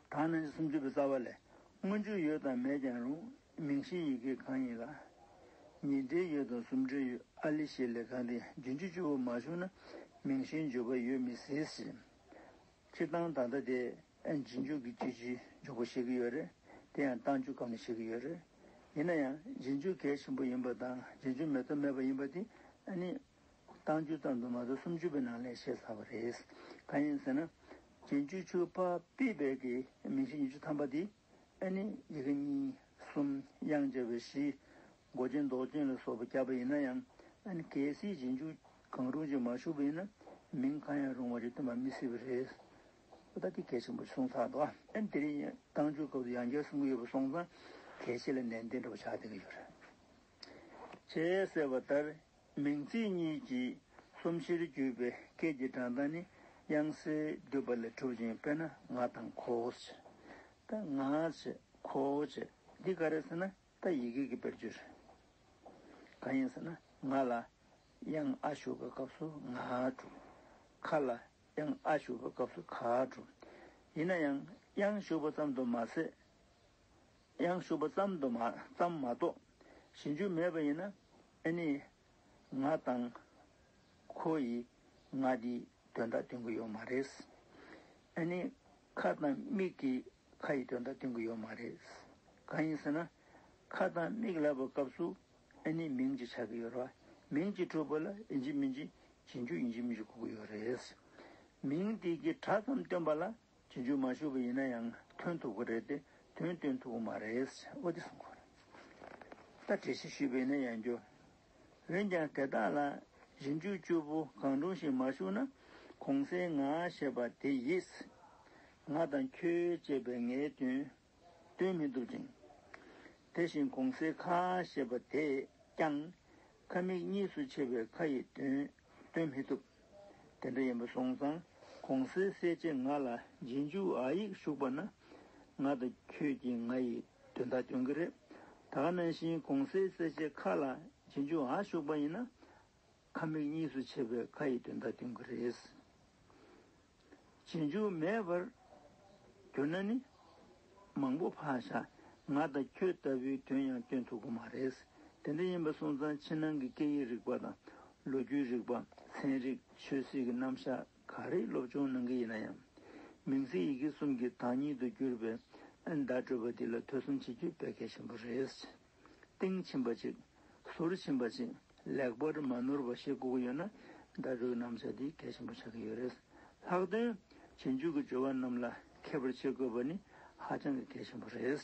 ད་ནང་བཞིན་སུམ་ཅུ་པའི་རྩ་བ་ལས། སྔོན་འཇུག་ཡོད་དང་མེད་ཀྱང་རུང་། མིང་གཞིའི་ཡི་གེ་གང་ཡིན་ལ། ཉིས་འབྲེལ་ཡོད་དང་གསུམ་འབྲེལ་ཡོད། ཨ་ལི་ཞེས་ལས་གང་དེ། རྗེས་འཇུག་གཅིག་པོ་མ་བྱུང་ན། མིང་གཞིའི་འཇུག་པ་ཡོད་མི་སྲིད་ཟེར། སྤྱིར་བཏང་ད་ལྟ་དེ་རྗེས་འཇུག་གི་སྤྱི་ཆོས་འཇུག་པ་བཤད་ཀྱི་ཡོད་རེད། དེ་ཡང་རྟགས་འཇུག་སྐབས་ནས་བཤད་ཀྱི་ཡོད་རེད། ཡིན་ན་ཡང་རྗེས་འཇུག་གལ་ཆེན་པོ་ཡིན་པ་དང་རྗེས་འཇུག་མེད་ཐབས་མེད་པ་ཡིན་པ་དེ་ཨ་ནི་རྟགས་འཇུག་ཙམ་དུ་མ་གཏོགས་སུམ་ཅུ་པའི་ནང་ལ་བཤད་ཚར་བ་རེད། གང་ཡིན་ཟེར་ན། རྗེས་འཇུག་ཆོས་ཕར་ཕུད་པའི་གི་མིང་གཞི་ཉི་ཤུ་ཐམ་པ་དེ་ཨ་ནི་ཡི་གེ་གཉིས་གསུམ་དབྱངས་འཆར་བའི་གཞི། མགོ་ཅན་འདོགས་ཅན་ལ་སོགས་པ་བརྒྱབ་པ་ཡིན་ན་ཡང་། ཨ་ནི་གལ་སྲིད་རྗེས་འཇུག་གང་རུང་ཅིག་མ་ཞུགས་པ་ཡིན་ན། མིང་གང་ཡང་རུང་བ་ཞིག་སྟོན་པ་མི་སྲིད་པ་རེད། ད་དེ་གལ་ཆེན་པོ་གསུངས་ཚར་འདུག་ཨ་ནི་དེ་རིང་རྟགས་འཇུག་སྐབས་སུ་ཡང་བསྐྱར་གསུང་གི་ཡོད་པ་སོང་ཙང་། གལ་ཆེ་ལ་ནན་ཏན་འདྲ་བོ་ཆགས་བསྡད་ཀྱི་ཡོད་རེད། ཞེས་གསལ་བ་ལྟར། མིང་ཚིག་གཉིས་ཀྱི་རྩོམ་གཞིར་གྱུར་པའི་སྐད་ཀྱི་སྒྲ་གདངས་ནི་དབྱངས་གསལ་བསྡུས་པ་ལས་གྲུབ་ཅིང་། དཔེར་ན་ང་དང་ཁོ། ད་ང་ཞེས་ ཁོ་བྱས། འདི་ག་རེ་ཟེར་ན་ད་ཡི་གེ་གི་དཔེར་བརྗོད་རེད། གང་ཡིན་ཟེར་ན་ང་ལ་དབྱངས་ཨ་ཞུགས་པའི་སྐབས་སུ་ང་གྲུབ། ཁ་ལ་དབྱངས་ཨ་ཞུགས་པའི་སྐབས་སུ་ག་གྲུབ། ཡིན་ན་ཡང་དབྱངས་ཞུགས་པ་ཙམ་དུ་མ་ཟད། དབྱངས་ཞུགས་པ་ཙམ་དུ་མ་ཙམ་མ་གཏོགས་གཞན་འཇུག་མེད་པ་ཡིན་ན། ཨ་ནི་ང་དང་ཁོ་ཡི་ང་འདིའི་དོན་དག་སྟོན་གྱི་ཡོད་མ་རེད། ཨ་ནི་ཁ་དང་མིག་གི་ཁ་ཡི་དོན་དག་སྟོན་གྱི་ཡོད་མ་རེད། གང་ཡིན་ཟེར་ན་ཁ་དང་མིག་ལབ་པའི་སྐབས་སུ་ཨ་ནི་མིང་གཅིག་ཆགས་ཀྱི་ཡོད་རེད་བ། མིང་གཅིག་གྲུབ་པ་ལ་ཡིན་གཅིག་མིན་གཅིག་རྗེས་འཇུག་ཡིན་གཅིག་མིན་གཅིག་དགོས་ཀྱི་ཡོད་རེད། མིང་དེ་གི་སྒྲ་ཙམ་སྟོན་པ་ལ་རྗེས་འཇུག་མ་ཞུགས་པ་ཡིན་ན་ཡང་ཐོན་ཐུབ་ཀྱི་རེད་དེ་དོན་སྟོན་ཐུབ་ཀྱི་མ་རེད། འོ་དེ་གསུང་གི་ཡོད་རེད། ད་འགྲེལ་བཤད་ཞུས་པ་ཡིན་ན་ཡང་འགྱོ། འོན་ཀྱང་དེ་དག་ལ་རྗེས་འཇུག་བཅུ་པོ་གང་རུང་ཞིག་མ་ཞུགས་ན་གོང་གསལ་ང་ཞེས་པ་དེ་ཡིས་ང་དང་ཁྱོད་ཅེས་པའི་ངའི་དོན་སྟོན་མི་ཐུབ་ཅིང་། དེ་བཞིན་གོང་གསལ་ཁ་ཞེས་པ་དེས་ཀྱང་ཁ་མིག་གཉིས་སུ་ཕྱེ་བའི་ཁ་ཡི་དོན་སྟོན་མི་ཐུབ། དེ་འདྲ་ཡིན་པ་སོང་ཙང་གོང་གསལ་གསལ་བྱེད་ང་ལ་རྗེས་འཇུག་འ་ཡིག་ཞུགས་པ་ན་ང་དང་ཁྱོད་ཀྱི་ང་ཡི་དོན་དག་སྟོན་གྱི་རེད། ད་ག་ནང་བཞིན་གོང་གསལ་གསལ་བྱེད་ཁ་ལ་རྗེས་འཇུག་འ་ཞུགས་པ་ཡིན་ན། ཁ་མིག་གཉིས་སུ་ཕྱེ་བའི་ཁ་ཡི་དོན་དག་སྟོན་གྱི་རེད། རྗེས་འཇུག་མེད་པར་གྱུར་ན་ནི། མང་པོ་ཕར་བཞག་ང་དང་ཁྱོད་ལྟ་བུའི་དོན་ཡང་སྟོན་ཐུབ་ཀྱི་མ་རེད། དེ་འདྲ་ཡིན་པ་སོང་ཙང་ཕྱི་ནང་གི་སྐད་ཡིག་རིག་པ་དང་ལོ་རྒྱུས་རིག་པ། ཚན་རིག། ཆོས་སྲིད་ཀྱི་རྣམ་གཞག་ག་རེ་སློབ་སྦྱོང་གནང་གི་ཡིན་ན་ཡང་། མིང་ཚིག་ཡི་གེ་གསུམ་གྱི་བདག་ཉིད་དུ་གྱུར་པའི་བརྡ་སྤྲོད་པ་འདི་ལ་ཐོས་བསམ་བྱེད་རྒྱུ་དཔེ་གལ་ཆེན་པོ་རེད། གཏིང་ཕྱིན་པ་ཅིག་ཟུར་ཕྱིན་པ་ཅིག་ལེགས་པར་མ་ནོར་བ་ཤེས་དགོས་ཀྱི་ཡོད་ན་བརྡ་སྤྲོད་རྣམ་གཞག་འདི་གལ་ཆེན་པོ་ཆགས་ཀྱི་ཡོད་རེད། ལྷག་དོན་རྗེས་འཇུག་གི་སྦྱོར་བ་རྣམས་ལ་མཁས་པར་བྱེད་དགོས་པ་ནི་ཧ་ཅང་གི་གལ་ཆེན་པོ་རེད།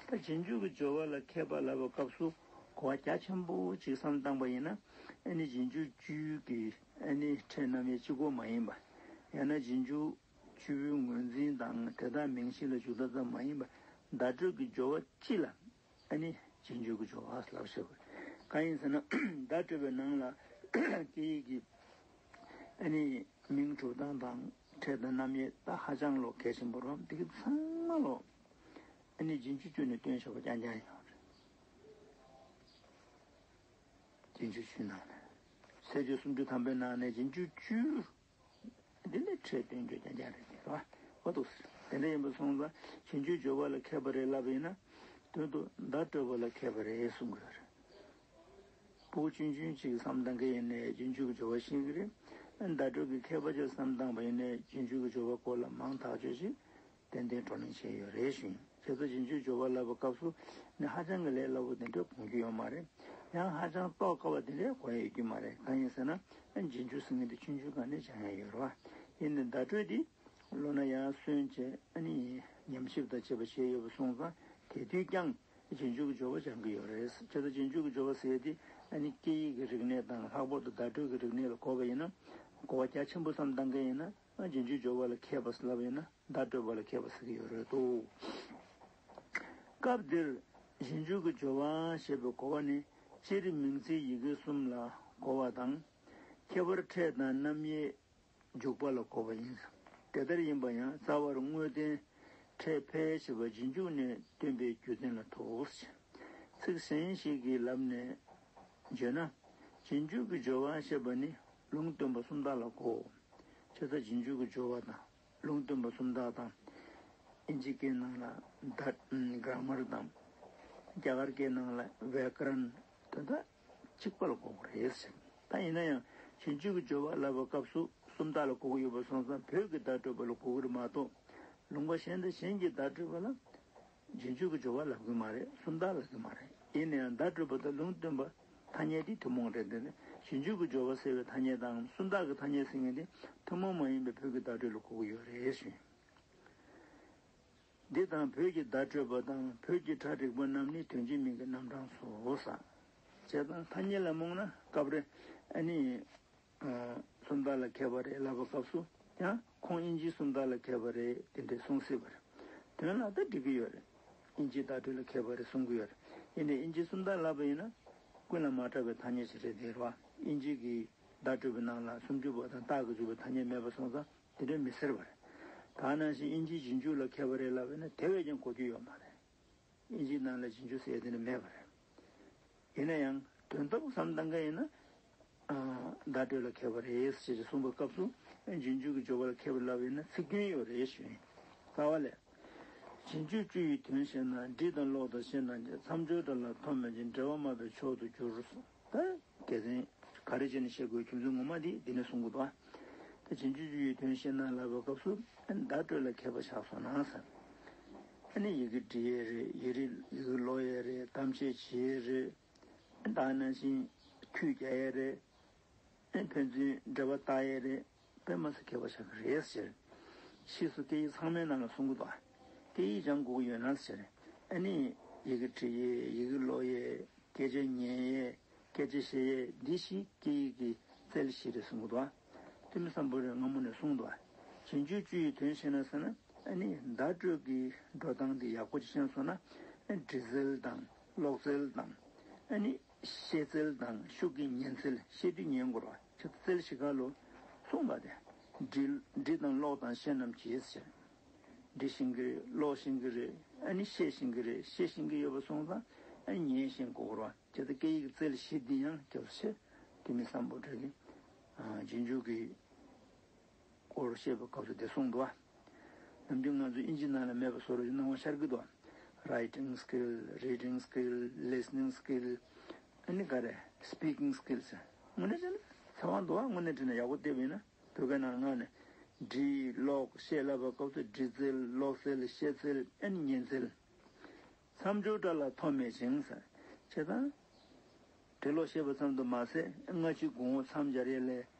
ད་རྗེས་འཇུག་གི་སྦྱོར་བ་ལ་མཁས་པ་ལབ་པའི་སྐབས་སུ་གོ་བ་རྒྱ་ཆེན་པོ་ཅིག་བསམ་བཏང་པ་ཡིན་ན་ཨ་ནི་རྗེས་འཇུག་བཅུའི་གི་ཨ་ནི་ཕྲད་རྣམ་དབྱེ་གཅིག་པོ་མ་ཡིན་པ། ཡང་ན་རྗེས་འཇུག་བཅུ་པོའི་ངོས་འཛིན་དང་དེ་དག་མིང་གཞི་ལ་འཇུག་ལྡོག་ཙམ་མ་ཡིན་པར་བརྡ་སྤྲོད་ཀྱི་སྦྱོར་བ་སྤྱི་ལ་ཨ་ནི་རྗེས་འཇུག་གི་སྦྱོར་བ་ལབ་ཤེས་དགོས། གང་ཡིན་ཟེར་ན་བརྡ་སྤྲོད་པའི་ནང་ལ་སྐད་ཡིག་གི་ཨ་ནི་མིང་གྲུབ་སྟངས་དང་ཕྲད་དང་རྣམ་དབྱེ་ད་ཧ་ཅང་ལོ་གལ་ཆེན་པོ་རེད། འདི་གི་ཚང་མ་ལོ་ཨ་ནི་རྗེས་འཇུག་བཅུ་ནས་སྟོན་ཤེས་པ་རྐྱང་རྐྱང་ཡོད་རེད། རྗེས་འཇུག་བཅུའི་ནང་ནས་གསལ་བྱེད་སུམ་ཅུ་ཐམ་པའི་ནང་ནས་རྗེས་འཇུག་བཅུ། འདི་ནི་ཕྲད་སྟོན་རྒྱུ་རྐྱང་རྐྱང་རེད་ཟེར་བ། འོ་འདུག་ཟེར། དེ་འདྲ་ཡིན་པ་སོང་ཙང་རྗེས་འཇུག་སྦྱོར་བ་ལ་མཁས་པ་རེད་ལབ་པ་ཡིན་ན། དོན་དུ་བརྡ་སྤྲོད་པ་ལ་མཁས་པ་རེད་གསུང་གི་ཡོད་རེད། ཕྲུ་གུ་ཆུང་ཆུང་ཅིག་བསམ་བཏང་གི་ཡིན་ནའི་རྗེས་འཇུག་གི་སྦྱོར་བ་ཤེས་ཀྱི་རེད། བརྡ་སྤྲོད་ཀྱི་མཁས་པ་ཅིག་བསམ་བཏང་པ་ཡིན་ནའི་རྗེས་འཇུག་གི་སྦྱོར་བ་སྐོར་ལ་མང་ཐག་ཆོད་ཅིག་ཏན་ཏན་བགྲོ་གླེང་བྱས་ཡོད་རེད་ཞུ་ཡིན། བྱས་ཙང་རྗེས་འཇུག་སྦྱོར་བ་ལབ་པའི་སྐབས་སུ་ནི་ཧ་ཅང་གི་ལས་སླ་པོ་དེ་འདྲ་གོ་རྒྱུ་ཡོད་མ་རེད། ཡང་ཧ་ཅང་རྟོགས་དཀའ་བ་དེ་འདྲ་གོ་ཡ་ཡོད་རྒྱུ་མ་རེད། གང་ཡིན་ཟེར་ན་རྗེས་འཇུག་ཟེར་མཁན་དེ་ཆུང་ཆུང་སྒང་ནས་སྦྱང་ཡ་ཡོད་རེད་བ། ཡིན་ནའི་བརྡ་སྤྲོད་དེ་བློ་ན་ཡར་སོན་བྱས་ཨ་ནི་ཉམས་ཞིབ་དང་བཅས་པ་བྱས་ཡོད་པ་སོང་ཙང་དེ་དུས་ཀྱང་རྗེས་འཇུག་གི་སྦྱོར་བ་སྦྱང་གི་ཡོད་རེད། བྱས་ཙང་རྗེས་འཇུག་གི་སྦྱོར་བ་ཟེར་ཡ་དེ་ཨ་ནི་སྐད་ཡིག་གི་རིག་གནས་དང་ལྷག་པར་དུ་བརྡ་སྤྲོད་ཀྱི་རིག་གནས་ལ་གོ་བ་ཡིན་ན་གོ་བ་རྒྱ་ཆེན་པོ་བསམ་བཏང་མཁན་ཡིན་ན། རྗེས་འཇུག་སྦྱོར་བ་ལ་མཁས་པ་ཟེར་ལབ་ཡོད་ན་བརྡ་སྤྲོད་པ་ལ་མཁས་པ་ཟེར་གྱི་ཡོད་རེད་འདུག་སྐབས་འདིར་རྗེས་འཇུག་གི་སྦྱོར་བ་ཞེས་པའི་གོ་བ་ནི་སྤྱིར་མིང་ཚིག་ཡི་གེ་གསུམ་ལ་གོ་བ་དང་། ཁྱད་པར་ཕྲད་དང་རྣམ་དབྱེ་འཇུག་པ་ལ་གོ་བ་ཡིན། དེ་ལྟར་ཡིན་པ་ཡང་རྩ་བར་དངོས་བསྟན་ཕྲད་ཕལ་ཆེ་བ་རྗེས་འཇུག་ནས་སྟོན་པའི་རྒྱུ་མཚན་ལ་ཐུག་ཚིག་གཞན་ཞིག་གི་ལམ་ནས་བརྗོད་ན། རྗེས་འཇུག་གི་སྦྱོར་བ་ཞེས་པ་ནི་ལུང་སྟོན་པ་སུམ་རྟགས་ལ་གོ། བྱས་ཙང་རྗེས་འཇུག་གི་སྦྱོར་བ་དང་། ལུང་སྟོན་པ་སུམ་རྟགས་དང་། ཨིན་ཇི་སྐད་ནང་ལ་ད་གྷ་ར་མར་དང་། རྒྱ་གར་སྐད་ནང་ལ་བྷྱ་ཀ་རན་དོན་དག་གཅིག་པ་ལ་གོ་དགོས་རེད་ཟེར། ད་ཡིན་ན་ཡང་རྗེས་འཇུག་གི་སྦྱོར་བ་ལབ་པའི་སྐབས་སུ་སུམ་རྟགས་ལ་གོ་གི་ཡོད་པ་སོང་ཙང་བོད་ཀྱི་བརྡ་སྤྲོད་པ་ལ་གོ་གི་རེད་མ་གཏོགས། ལུང་པ་གཞན་དང་གཞན་གྱི་བརྡ་སྤྲོད་པ་ལ། རྗེས་འཇུག་གི་སྦྱོར་བ་ལབ་ཀྱི་མ་རེད། སུམ་རྟགས་ལབ་ཀྱི་མ་རེད། ཡིན་ན་ཡང་བརྡ་སྤྲོད་པ་དང་ལུང་སྟོན་པ་ཐ་སྙད་དེ་ཐུན་མོང་རེད། དེ་ནི་རྗེས་འཇུག་གི་སྦྱོར་བ་ཟེར་བའི་ཐ་སྙད་དང་སུམ་རྟགས་ཀྱི་ཐ་སྙད་ཟེར་མཁན་དེ་ཐུན་མོང་མ་ཡིན་པའི་བོད་ཀྱི་བརྡ་སྤྲོད་ལ་གོ་གི་ཡོད་རེད་ཞུ། འདི་དང་བོད་ཀྱི་བརྡ་སྤྲོད་པ་དང་བོད་ཀྱི་གྲ་རིག་པ་རྣམས་ནི་དོན་གཅིག་མིང་གི་རྣམ་གྲངས་སོ་ཟེར། བྱས་ཙང་ཐ་སྙད་ལ་རྨོངས་ན་སྐབས་རེ་ཨ་ནི། སུམ་རྟགས་ལ་མཁས་པ་རེད་ལབ་པའི་སྐབས་སུ་ཡང་ཁོང་དབྱིན་ཇིའི་སུམ་རྟགས་ལ་མཁས་པ་རེད་དེ་འདྲས་གསུང་སྲིད་པ་རེད། དོན་ལ་ད་འགྲིག་གི་ཡོད་རེད། དབྱིན་ཇིའི་བརྡ་སྤྲོད་ལ་མཁས་པ་རེད་གསུང་གི་ཡོད་རེད། ཡིན་ནའི་དབྱིན་ཇིའི་སུམ་རྟགས་ལབ་པ་ཡིན་ན་ཀུན་ལ་མ་གྲགས་པའི་ཐ་སྙད་ཅིག་རེད་དེ་རེད་བ། དབྱིན་ཇི་གི་བརྡ་སྤྲོད་པའི་ནང་ལ་སུམ་ཅུ་པ་དང་རྟགས་ཀྱིས་འཇུག་པའི་ཐ་སྙད་མེད་པ་སོང་ཙང་དེ་འདྲས་མི་ཟེར་བ་རེད། ད་ནང་བཞིན་དབྱིན་ཇིའི་རྗེས་འཇུག་ལ་མཁས་པ་རེད་ལབ་པ་ཡིན་ན་དེ་བས་ཀྱང་གོ་རྒྱུ་ཡོད་མ་རེད། དབྱིན་ཇིའི་ནང་ལ་རྗེས་འཇུག་ཟེར་ཡ་དེ་འདྲ་མེད་པ་རེད། ཡིན་ན་ཡང་དོན་དག་བསམ་བཏང་གི་ཡིན་ན། ཨ། བརྡ་སྤྲོད་ལ་མཁས་པ་རེད་ཅེས་གསུངས་པའི་སྐབས་སུ། རྗེས་འཇུག་གི་སྦྱོར་བ་ལ་མཁས་པ་ལབ་ཡིན་ན་ཚིག་དོན་ཡོད་རེད་ཞུ་ཡིན། རྩ་བ་ལས། རྗེས་འཇུག་བཅུ་ཡི་དོན་ཤེས་ན། འབྲི་དང་ཀློག་དང་ཤེས་རྣམས་ཀྱི། མཚམས་སྦྱོར་སྒྲ་ལ་ཐོགས་མེད་ཅིང་། འབྲེལ་བ་སྨྲ་བའི་མཆོག་ཏུ་འགྱུར། ད་དགེ་མཚན་ག་རེ་བྱས་ནས་བཤད་དགོས་རྒྱུ་མཚན་ངོ་མ་དེ་འདི་ནས་གསུང་གི་འདུག་ཨ། ད་རྗེས་འཇུག་བཅུ་ཡི་དོན་ཤེས་ན་ལབ་པའི་སྐབས་སུ་བརྡ་སྤྲོད་ལ་མཁས་པ་ཆགས་སོང་ན་ཟེར། ཨ་ནི་ཡི་གེ་འབྲི་ཡས་རེད། ཡི་རིགས་ཡི་གེ་ཀློག་ཡས་རེད། གཏམ་བཤད་བྱེད་ཡས་རེད། ད་ནང་བཞིན་ཁྱོད་རྒྱག་ཡས་རེད། ཨེ། ཕན་ཚུན་འབྲེལ་བ་བཏགས་ཡས་རེད། དཔེ་མ་སྲིད་མཁས་པ་ཆགས་ཀྱི་རེད་ཟེར། ཕྱིས་སུ་སྐད་ཡིག་ཚང་མའི་ནང་ལ་གསུང་གི་འདུག་སྐད་ཡིག་སྦྱང་དགོས་ཀྱི་ཡོད་ན་ཟེར། ཨ་ནི་ཡི་གེ་འབྲི་ཡས། ཡི་གེ་ཀློག་ཡས། སྐད་ཆ་ཉན་ཡས། སྐད་ཆ་བཤད་ཡས། འདི་བཞི་སྐད་ཡིག་གི་རྩལ་བཞི་རེད་གསུང་གི་འདུག་ཐོན་མི་སམ་བྷོ་ཊས་སྔ་མོ་ནས་གསུངས་འདུག་རྗེས་འཇུག་བཅུ་ཡི་དོན་ཤེས་ན་ཟེར་ན། ཨ་ནི་བརྡ་སྤྲོད་ཀྱི་འགྲོ་སྟངས་འདི་ཡག་པོ་ཅིག་ཤེས་སོང་ན། ཨ། འབྲི་རྩལ་དང་ཀློག་རྩལ་དང་། ཨ་ནི་བཤད་རྩལ་དང་ཤུགས་ཀྱིས་ཉན་རྩལ། བཤད་དུས་ཉན་དགོས་ར། ཁྱེད་རྩལ་བཞི་ཀ་ལོ་གསུངས་པ་དེ། འབྲི་འབྲི་དང་ཀློག་དང་ཤེས་རྣམས་ཀྱིས་ཟེར། འབྲི་ཤེས་ཀྱི་རེད། ཀློག་ཤེས་ཀྱི་རེད། ཨ་ནི་བཤད་ཤེས་ཀྱི་རེད། བཤད་ཤེས་ཀྱི་ཡོད་པ་སོང་ཙང་ཨ་ནི་ཉན་ཤེས་དགོས་ར། ཁྱེད་ཚོ་སྐད་ཡིག་རྩལ་བཞི་འདི་ཡང་སྐྱོབ་ཆེད་དེ་མི་སམ་བྷོ་ཊ་གི་རྗེས་འཇུག་གི་སྐོར་བཤད་པའི་སྐབས་སུ་དེ་གསུངས་འདུག་ནམ་རྒྱུན་ང་ཚོ་དབྱིན་ཇི་ནང་ལ་མེད་པ་བཟོ་རོགས་ཀྱི་སྣང་བ་ཤར་གྱི་འདུག Writing skill, reading skill, listening skill, ཨ་ནི་ག་རེ། Speaking skills. དངོས་གནས་བྱས་ན་ཚེ་དབང་འདུག་དངོས་གནས་བྱས་ན་ཡག་པོ་བལྟས་པ་ཡིན་ན་བོད་སྐད་ནང་ལ་ངག་ནས་འབྲི་ཀློག་བཤད་ལབ་པའི་སྐབས་སུ་འབྲི་རྩལ། ཀློག་རྩལ། བཤད་རྩལ། ཨ་ནི་ཉན་རྩལ། མཚམས་སྦྱོར་སྒྲ་ལ་ཐོགས་མེད་ཅིང་ཟེར། བྱས་ཙང་། འབྲི་ཀློག་ཤེས་པ་ཙམ་དུ་མ་ཟད། སྔ་ཕྱི་གོང་འོག་མཚམས་སྦྱར་ཡས་ལ་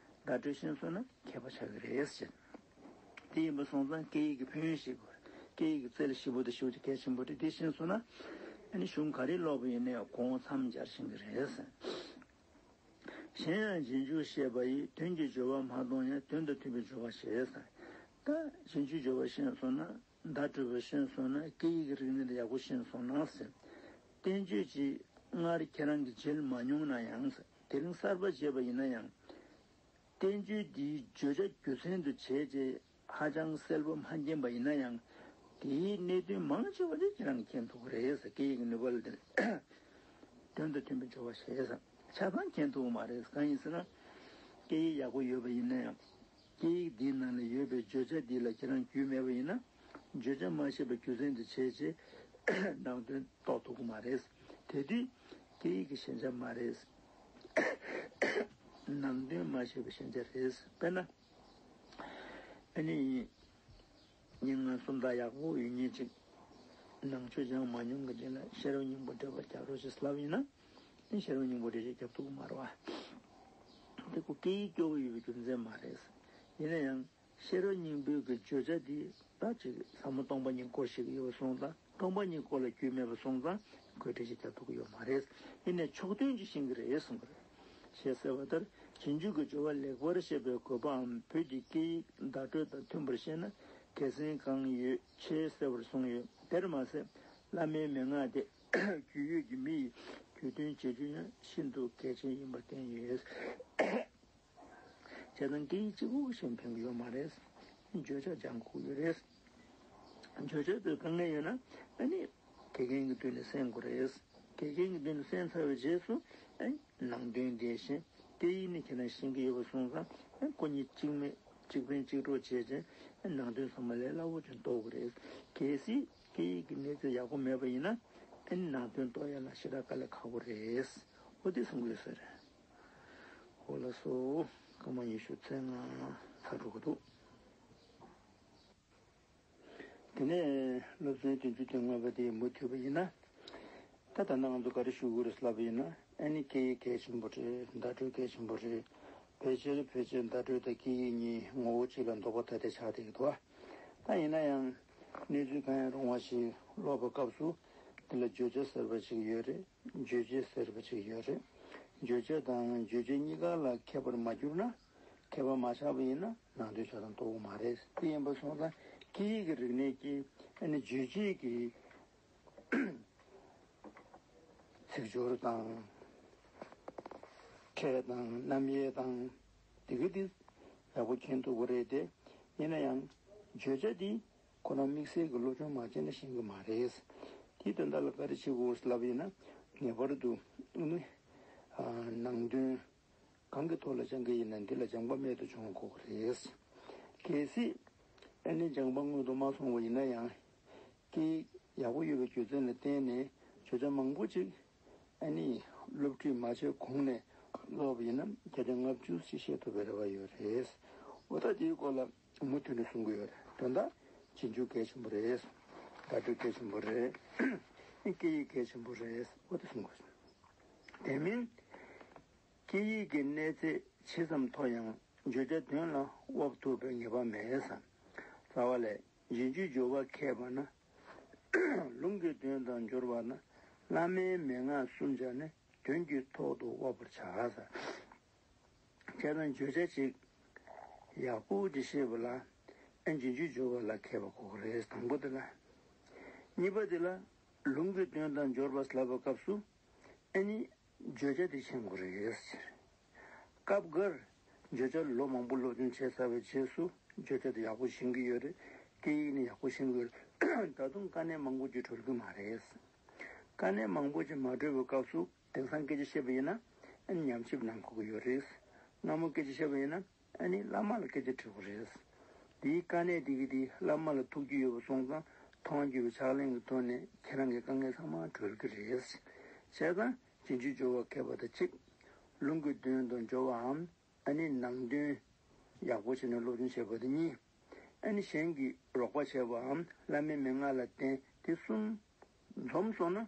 བརྡ་སྤྲོད་ཤེས་སོང་ན་མཁས་པ་ཆགས་ཀྱི་རེད་ཟེར། དེ་ཡིན་པ་སོང་ཙང་སྐད་ཡིག་གི་ཕན་ཡོན་ཤེས་དགོས། སྐད་ཡིག་གི་རྩལ་བཞི་པོ་དེ་ཞེ་པོ་ཅིག་གལ་ཆེན་པོ་རེད། དེ་ཤེས་སོང་ན་ཨ་ནི་གཞུང་ག་རེ་ཀློག་པ་ཡིན་ནའི་གོང་འོག་མཚམས་སྦྱར་ཤེས་ཀྱི་རེད་ཟེར། གཞན་ཡང་རྗེས་འཇུག་ཤེས་པ་ཡིས། དོན་གྱི་སྦྱོར་བ་མ་གཏོང་ཡང་། དོན་དང་མཐུན་པའི་སྦྱོར་བ་ཞེས་ཟེར། ད་རྗེས་འཇུག་སྦྱོར་བ་ཤེས་སོང་ན། བརྡ་སྤྲོད་པ་ཤེས་སོང་ན། སྐད་ཡིག་གི་རིག་གནས་དེ་ཡག་པོ་ཤེས་སོང་ན་ཟེར། བསྟན་བཅོས་ཅིག་སྔར་ཁྱེད་རང་གིས་མཇལ་མ་མྱོང་ན་ཡང་ཟེར། དེ་རིང་གསར་པ་མཇལ་བ་ཡིན་ན་ཡང་། བསྟན་བཅོས་འདིའི་བརྗོད་བྱ་རྒྱུ་མཚན་དུ་བྱས་རྗེས་ཧ་ཅང་གསལ་པོ་མ་མཁྱེན་པ་ཡིན་ན་ཡང་། དེའི་གནད་དོན་མང་ཆེ་བ་དེ་ཁྱེད་རང་གིས་མཁྱེན་ཐུབ་ཀྱི་རེད་ཟེར། སྐད་ཡིག་གི་ནུས་པ་ལ་བརྟེན། དོན་དང་མཐུན་པའི་སྦྱོར་བ་ཞེས་ཟེར། ཆ་ཚང་མཁྱེན་ཐུབ་ཀྱི་མ་རེད། གང་ཡིན་ཟེར་ན། སྐད་ཡིག་ཡག་པོ་ཡོད་པ་ཡིན་ན་ཡང་། སྐད་ཡིག་འདིའི་ནང་ལ་ཡོད་པའི་བརྗོད་བྱ་འདི་ལ་ཁྱེད་རང་རྒྱུས་མེད་པ་ཡིན་ན། བརྗོད་བྱ་མ་ཤེས་པ་རྒྱུ་མཚན་དུ་བྱས་རྗེས་ནང་དོན་རྟོགས་ཐུབ་ཀྱི་མ་རེད། དེ་དུས་སྐད་ཡིག་གི་ཞན་ཆ་མ་རེད། ནང་དོན་མ་ཤེས་པའི་ཞན་ཆ་རེད། དཔེར་ན། ཨ་ནི། མི་ང་སུམ་རྟགས་ཡག་པོ་ཡོད་མཁན་ཅིག་ནང་ཆོས་སྦྱང་མ་མྱོང་གི་རྗེས་ལ་ཤེས་རབ་སྙིང་པོ་འགྲེལ་པ་རྒྱག་རོགས་ཞེས་ལབ་ཡིན་ན། ཨ་ནི་ཤེས་རབ་སྙིང་པོ་འགྲེལ་བཤད་རྒྱབ་ཐུབ་ཀྱི་མ་རེད་བ། དེ་ཁོ་སྐད་ཡིག་སྐྱོ་བོ་ཡོད་པའི་རྒྱུ་མཚན་མ་རེད། ཡིན་ན་ཡང་། ཤེས་རབ་སྙིང་པོའི་གི་བརྗོད་བྱ་འདི་ད་ཅིག་ཟབ་མོ་སྟོང་པ་ཉིད་སྐོར་ཞིག་ཡོད་པ་སོང་ཙང་། སྟོང་པ་ཉིད་སྐོར་ལ་རྒྱུས་མེད་པ་སོང་ཙང་ཁོས་འགྲེལ་བཤད་རྒྱག་ཐུབ་ཀྱི་ཡོད་མ་རེད། ཡིན་ནའི་ཕྱོགས་སྟོན་ཅིག་ཤེས་ཀྱི་རེད་གསུང་གི་རེད། ཞེས་གསལ་བ་ལྟར་རྗེས་འཇུག་གི་སྦྱོར་བ་ལེགས་པར་ཤེས་པའི་དགོས་པའམ་བོད་ཀྱི་སྐད་ཡིག་བརྡ་སྤྲོད་དང་མཐུན་པར་ཤེས་ན་དགེ་མཚན་གང་ཡོད་ཆེས་གསལ་བར་གསུངས་ཡོད། དེར་མ་ཟད། བླ་མའི་མན་ངག་སྟེ། རྒྱུས་ཡོད་ཀྱི་མི་ཡི་རྒྱུས་སྟོན་བྱེད་རྒྱུ་ཡང་ཤིན་ཏུ་གལ་ཆེན་ཡིན་པར་བསྟན་ཡོད། བྱས་ཙང་སྐད་ཡིག་གཅིག་པུ་ཤེས་ཕན་གྱི་ཡོད་མ་རེད། བརྗོད་བྱ་སྦྱང་དགོས་ཀྱི་རེད། བརྗོད་བྱ་དེ་དཀའ་ངལ་ཡོད་ན་ཨ་ནི་དགེ་རྒན་གྱི་མདུན་ནས་གསན་དགོས་རེད། དགེ་རྒན་གྱི་མདུན་ནས་གསན་ཚར་བའི་རྗེས་སུ་ཨ་ནི་ནང་དོན་དེ་ཤེས། སྐད་ཡིག་ནི་ཁྱེད་རང་ཤེས་ཀྱི་ཡོད་པ་སོང་ཙང་ཨ་ནི་ཁོ་གཉིས་གཅིག་མེད་གཅིག་ཕན་གཅིག་གྲོགས་བྱས་རྗེས་ཨ་ནི་ནང་དོན་ཚང་མ་ལས་སླ་བོ་ཅིག་རྟོགས་དགོས་རེད། གལ་སྲིད་སྐད་ཡིག་གི་གནས་ཚད་ཡག་པོ་མེད་པ་ཡིན་ན་ཨ་ནི་ནང་དོན་རྟོགས་ཡ་ལ་ཞེ་དྲག་དཀའ་ལས་ཁག་པོ་རེད། འོ་དེ་གསུང་གི་ཡོད་ས་རེད། འོ་ལགས་སོ། སྐར་མ་ཉི་ཤུ་རྩ་ལྔ་ཚར་འགྲོ་གི་འདུག་དེ་ནས་སློབ་ཚན་བདུན་ཅུ་དོན་ལྔ་པ་དེ་མུ་མཐུད་པ་ཡིན་ན། ད་ད་ལྟ་ང་ཚོ་ག་རེ་ཞུ་དགོས་རེད་ལབ་པ་ཡིན་ན། ཨ་ནི་སྐད་ཡིག་གལ་ཆེན་པོ་རེད། བརྡ་སྤྲོད་གལ་ཆེན་པོ་རེད། ཕལ་ཆེར་ཕལ་ཆེར་བརྡ་སྤྲོད་དང་སྐད་ཡིག་གཉིས་ངོ་བོ་གཅིག་ལ་འདོགས་པ་ཐ་དད་ཆགས་བསྡད་ཀྱི་འདུག་ད་ཡིན་ན་ཡང་གནས་ཚུལ་གང་ཡང་རུང་བ་ཞིག་ཀློག་པའི་སྐབས་སུ་དེ་ལ་བརྗོད་བྱ་ཟེར་བ་ཞིག་ཡོད་རེད། རྗོད་བྱེད་ཟེར་བ་ཞིག་ཡོད་རེད། བརྗོད་བྱ་དང་རྗོད་བྱེད་གཉིས་ཀ་ལ་མཁས་པར་མ་གྱུར་ན། མཁས་པ་མ་ཆགས་པ་ཡིན་ན་ནང་དོན་ཆ་ཚང་རྟོགས་ཀྱི་མ་རེད། དེ་ཡིན་པ་སོང་ཙང་སྐད་ཡིག་གི་རིག་གནས་ཀྱི་ཨ་ནི་རྗོད་བྱེད་ཀྱི་ཚིག་སྦྱོར་དང་། ཕྲད་དང་རྣམ་དབྱེ་དང་། དེ་ག་དེ་ཡག་པོ་མཁྱེན་ཐུབ་ཀྱི་རེད་དེ། ཡིན་ན་ཡང་བརྗོད་བྱ་འདི་ཁོ་རང་དམིགས་བསལ་གྱི་སློབ་སྦྱོང་མ་བྱས་ན་ཤེས་ཀྱི་མ་རེད། དེའི་དོན་དག་ལ་ག་རེ་བྱེད་དགོས་ལབ་ཡིན་ན། ངེས་པར་དུ་ནི་ནང་དོན་གང་གི་ཐོག་ལ་སྦྱང་གི་ཡིན་ན་འདི་ལ་སྦྱངས་པ་རྨད་དུ་བྱུང་དགོས་རེད། གལ་སྲིད་ཨ་ནི་སྦྱངས་པ་སྔོན་དུ་མ་སོང་བ་ཡིན་ན་ཡང་། སྐད་ཡག་པོ་ཡོད་པའི་རྒྱུ་མཚན་ལ་བརྟེན་ནས་བརྗོད་བྱ་མང་པོ་ཅིག་ཨ་ནི་སློབ་ཁྲིད་མ་བྱས་གོང་ནས་ཀློག་པ་ཡིན་ན་བརྒྱ་ཆ་ལྔ་བཅུ་ཞིག་ཤེས་ཐུབ་པའི་རེ་བ་ཡོད་རེད། འོ་ད་དེའི་སྐོར་ལ་མུ་མཐུད་ནས་གསུང་གི་ཡོད་རེད། དོན་དག་རྗེས་འཇུག་གལ་ཆེན་པོ་རེད། བརྡ་སྤྲོད་གལ་ཆེན་པོ་རེད། སྐད་ཡིག་གལ་ཆེན་པོ་རེད། འོ་དེ་གསུང་དགོས། དེ་མིན། སྐད་ཡིག་གི་གནས་ཚད་ཇི་ཙམ་མཐོ་ཡང་བརྗོད་བྱ་དོན་ལ་དབབ་ཐུབ་པའི་ངེས་པ་མེད་ཟེར། རྩ་བ་ལས་རྗེས་འཇུག་སྦྱོར་བ་མཁས་པ་ན། ལུང་གི་དོན་དང་སྦྱོར་བ་ན། བླ་མའི་མན་ངག་གསུམ་སྦྱར་ནས་དོན་གྱི་ཐོག་ཏུ་དབབ་པར་བྱ་ཟེར། བྱས་ཙང་བརྗོད་བྱ་ཅིག་ཡག་པོ་ཅིག་ཤེས་པ་ལ་ཨ་རྗེས་འཇུག་སྦྱོར་བ་ལ་མཁས་པ་དགོས་ཀྱི་རེད། དང་པོ་དེ་ལ། གཉིས་པ་དེ་ལ་ལུང་གི་དོན་དང་སྦྱོར་བ་ལབ་པའི་སྐབས་སུ་ཨ་ནི་བརྗོད་བྱ་དེ་ཤེས་དགོས་རེད། སྐབས་འགར་བརྗོད་བྱ་ལོ་མང་པོ་སློབ་སྦྱོང་བྱས་ཚར་བའི་རྗེས་སུ་བརྗོད་བྱ་དེ་ཡག་པོ་ཤེས་ཀྱི་ཡོད་རེད། སྐད་ཡིག་ནི་ཡག་པོ་ཤེས་ཀྱི་ཡོད་རེད། ད་དུང་དཀའ་གནད་མང་པོ་ཅིག་གྲོལ་གྱི་མ་རེད། དཀའ་གནད་མང་པོ་ཅིག་མ་གྲོལ་བའི་སྐབས་སུ་དེང་སང་སྐད་ཆ་བཤད་པ་ཡིན་ན་ཨ་ནི་ཉམས་ཞིབ་གནང་དགོས་ཀྱི་ཡོད་རེད། སྔ་མོ་སྐད་ཆ་བཤད་པ་ཡིན་ན་ཨ་ནི་བླ་མ་ལ་སྐད་ཆ་དྲི་དགོས་རེད། དེའི་དཀའ་གནད་དེ་གི་དེ་བླ་མ་ལ་ཐུགས་རྒྱུས་ཡོད་པ་སོང་ཙང་མཐོང་བ་བརྒྱུད་པའི་ཕྱག་ལེན་གྱི་ཐོག་ནས་ཁྱེད་རང་གི་དཀའ་ངལ་ཚང་མ་གྲོལ་གྱི་རེད། བྱས་ཙང་རྗེས་འཇུག་སྦྱོར་བ་མཁས་པ་དང་གཅིག་ལུང་གི་དོན་དང་སྦྱོར་བའམ་ཨ་ནི་ནང་དོན་ཡག་པོ་བྱས་ནས་སློབ་སྦྱོང་བྱེད་པ་དེ་གཉིས། ཨ་ནི་གཞན་གྱི་རོགས་པ་བྱེད་པའམ་བླ་མའི་མན་ངག་ལ་བརྟེན་དེ་གསུམ་འཛོམས་སོང་ན་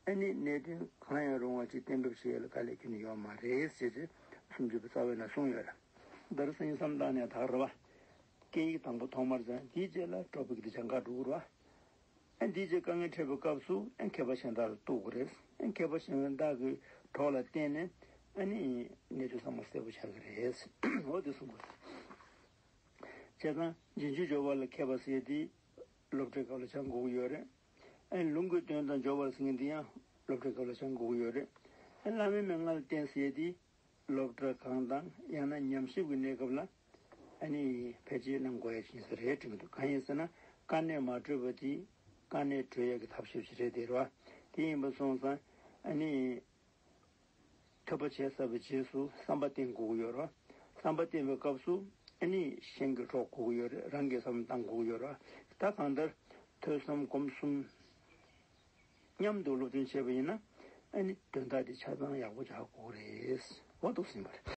ཨ་ནི་གནད་དོན་གང་ཡང་རུང་བ་ཅིག་གཏན་འབེབས་བྱེད་ཡ་ལ་དཀའ་ལས་ཁྱོན་ནས་ཡོད་མ་རེད་ཟེར་ཏེ་སུམ་ཅུ་པའི་རྩ་བའི་ནང་གསུངས་ཡོད་རེད། འདིར་སེམས་བསམ་བཏང་ནས་ད་ག་རེད་བ། སྐད་ཡིག་དང་པོ་ཐོག་མར་སྦྱངས། དེའི་རྗེས་ལ་གྲོགས་པོ་གི་དེ་སྦྱང་ག་འགྲོ་གི་རེད་བ། ཨ་འདིའི་རྗེས་དཀའ་ངལ་འཕྲད་པའི་སྐབས་སུ་ཨ་མཁས་པ་གཞན་དག་ལ་གཏུག་གི་རེད། ཨ་མཁས་པ་གཞན་དག་གི་གྲོགས་ལ་བརྟེན་ནས་ཨ་ནི་གནད་དོན་ཚང་མ་གསལ་པོ་ཆགས་ཀྱི་རེད། འོ་དེ་གསུངས་པ་རེད། བྱས་ཙང་རྗེས་འཇུག་སྦྱོར་བ་ལ་མཁས་པ་ཟེར་དེ་སློབ་གྲྭའི་སྐབས་ལ་སྦྱང་དགོས་ཀྱི་ཡོད་རེད། ཨ་ལུང་གི་དོན་དང་སྦྱོར་བ་ཟེར་མཁན་དེ་ཡང་སློབ་གྲྭའི་སྐབས་ལ་སྦྱང་དགོས་ཀྱི་ཡོད་རེད། ཨ་བླ་མའི་མན་ངག་ལ་བརྟེན་ཟེར་དེ་སློབ་གྲྭ་གང་དང་ཡང་ན་ཉམས་ཞིབ་ཀྱི་གནས་སྐབས་ལ་ཨ་ནི་ཕལ་ཆེར་གནང་དགོས་ཡ་ཞིག་རེད་དྲན་གྱི་འདུག་གང་ཡིན་ཟེར་ན་དཀའ་གནད་མ་གྲོལ་བ་དེ་དཀའ་གནད་གྲོལ་ཡ་གི་ཐབས་ཤེས་ཤིག་རེད་དེ་རེད་བ། དེ་ཡིན་པ་སོང་ཙང་ཨ་ནི་ཐོས་པ་བྱས་ཚར་བའི་རྗེས་སུ་བསམ་པ་བསྟེན་དགོས་ཀྱི་ཡོད་རེད་བ། བསམ་པ་བསྟེན་པའི་སྐབས་སུ་ཨ་ནི་གཞན་གྱི་གྲོགས་དགོས་ཀྱི་ཡོད་རེད། རང་གི་བསམ་བློ་བཏང་དགོས་ཀྱི་ཡོད་རེད་བ། ད་གང་ལྟར་ཐོས་བསམ་སྒོམ་གསུམ་མཉམ་དུ་སློབ་སྦྱོང་བྱས་པ་ཡིན་ན་ཨ་ནི་དོན་དག་དེ་ཆ་ཚང་ཡག་པོ་ཆགས་དགོས་རེད། འོ་འདུག་ཟིན་པ་རེད།